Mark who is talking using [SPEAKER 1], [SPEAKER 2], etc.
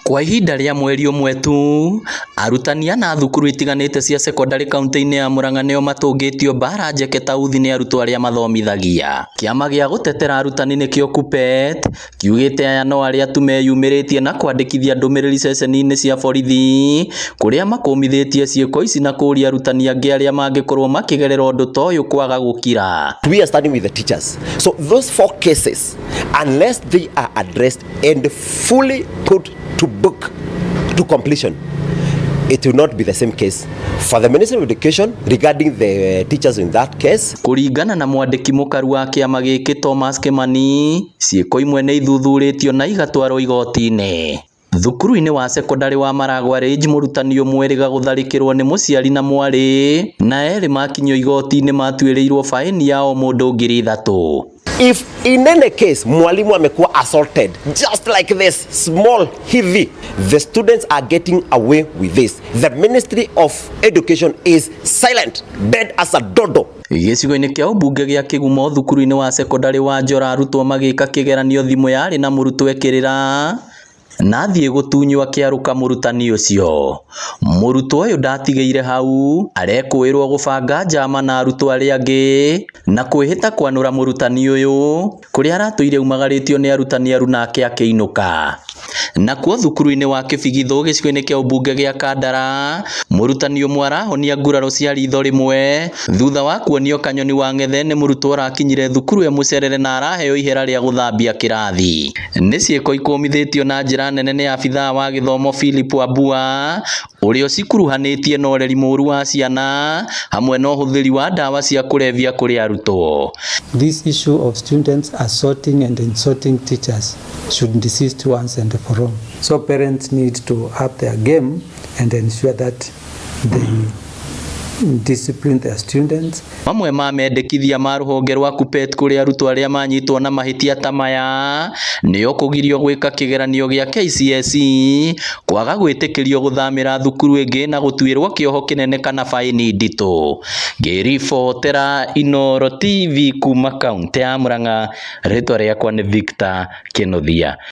[SPEAKER 1] Kwa ihinda rĩa mweri ũmwe tu, arutani ana a thukuru itiganĩte cia cekondarĩ kaunti-inĩ ya Murang'a nĩo matũngĩtio mbara njeke ta uthi nĩ arutwo arĩa mathomithagia. Kĩama gĩa gũtetera arutani nĩkĩo KUPPET kiugĩte aya no arĩa tu meyumĩrĩtie na kwandĩkithia ndũmĩrĩri ceceni-inĩ cia borithi kũrĩa makũmithĩtie ciĩko ici na kũũria arutani angĩ arĩa mangĩkorwo makĩgerera ũndũ ta ũyũ kwaga gũkira.
[SPEAKER 2] We are standing with the teachers. So those four cases, unless they are addressed and fully put to book to completion, it will not be the same case for the Ministry of Education regarding the teachers in that case.
[SPEAKER 1] Kũringana na mwandĩki mũkaru wa kĩama gĩkĩ Thomas Kimani, ciĩko imwe nĩ ithuthurĩtio na igatwarwo igoti-inĩ. Thukuru-inĩ wa cekondarĩ wa Maragwa Ridge mũrutani ũmwe erĩga gũtharĩkĩrwo nĩ mũciari na mwarĩ na erĩ makinyio igoti-inĩ matuĩrĩirwo faĩni ya o mũndũ 3,000.
[SPEAKER 2] If in any case mwalimu amekuwa assaulted just like this small hivi, the students are getting away with this. The Ministry of Education is silent, dead as a dodo.
[SPEAKER 1] Gĩcigo-inĩ kĩa ũmbunge gĩa Kĩgumo thukuru-inĩ wa cekondarĩ wa Njora arutwo magĩka kĩgeranio thimũ yarĩ na mũrutwo ĩkĩrĩra na athiĩ gũtunywo akĩarũka mũrutani ũcio. Mũrutwo ũyũ ndatigĩire hau arekũĩrwo gũbanga njama na arutwo arĩa angĩ na kwĩhĩta kwanũra mũrutani ũyũ kũrĩa aratũire aumagarĩtio nĩ arutani aruna ake akĩinũka. Nakuo thukuru-inĩ wa Kĩbigithũ gĩcigo-inĩ kĩa ũmbunge gĩa Kandara mũrutani ũmwe arahonia nguraro cia ritho rĩmwe thutha wa kuonio kanyoni wa ng'ethe nĩ mũrutwo ũrakinyire thukuru e mũcerere na araheo ihera rĩa gũthambia kĩrathi. Nĩ ciĩko ikũmithĩtio na njĩra nene nĩ abithaa wa gĩthomo Philip Wambua ũrĩa ũcikuruhanĩtie na ũreri mũru wa ciana hamwe na ũhũthĩri wa ndawa cia kũrebia kũrĩ arutwo.
[SPEAKER 3] This issue of students assaulting and insulting teachers should desist once and for all. So parents need to up their game and ensure that they discipline their students.
[SPEAKER 1] Mamwe ma mendekithia ma rũhonge rwa KUPPET kũrĩ arutwo arĩa manyitwo na mahĩtia ta maya nĩo kũgirio gwĩka kĩgeranio gĩa KCSE, kwaga gwĩtĩkĩrio gũthamĩra thukuru ĩngĩ na gũtuĩrwo kĩoho kĩnene kana baĩni nditũ. Ngĩribotera Inooro TV kuma kaũntĩ ya Murang'a, rĩtwa rĩakwa nĩ Victor Kĩnuthia.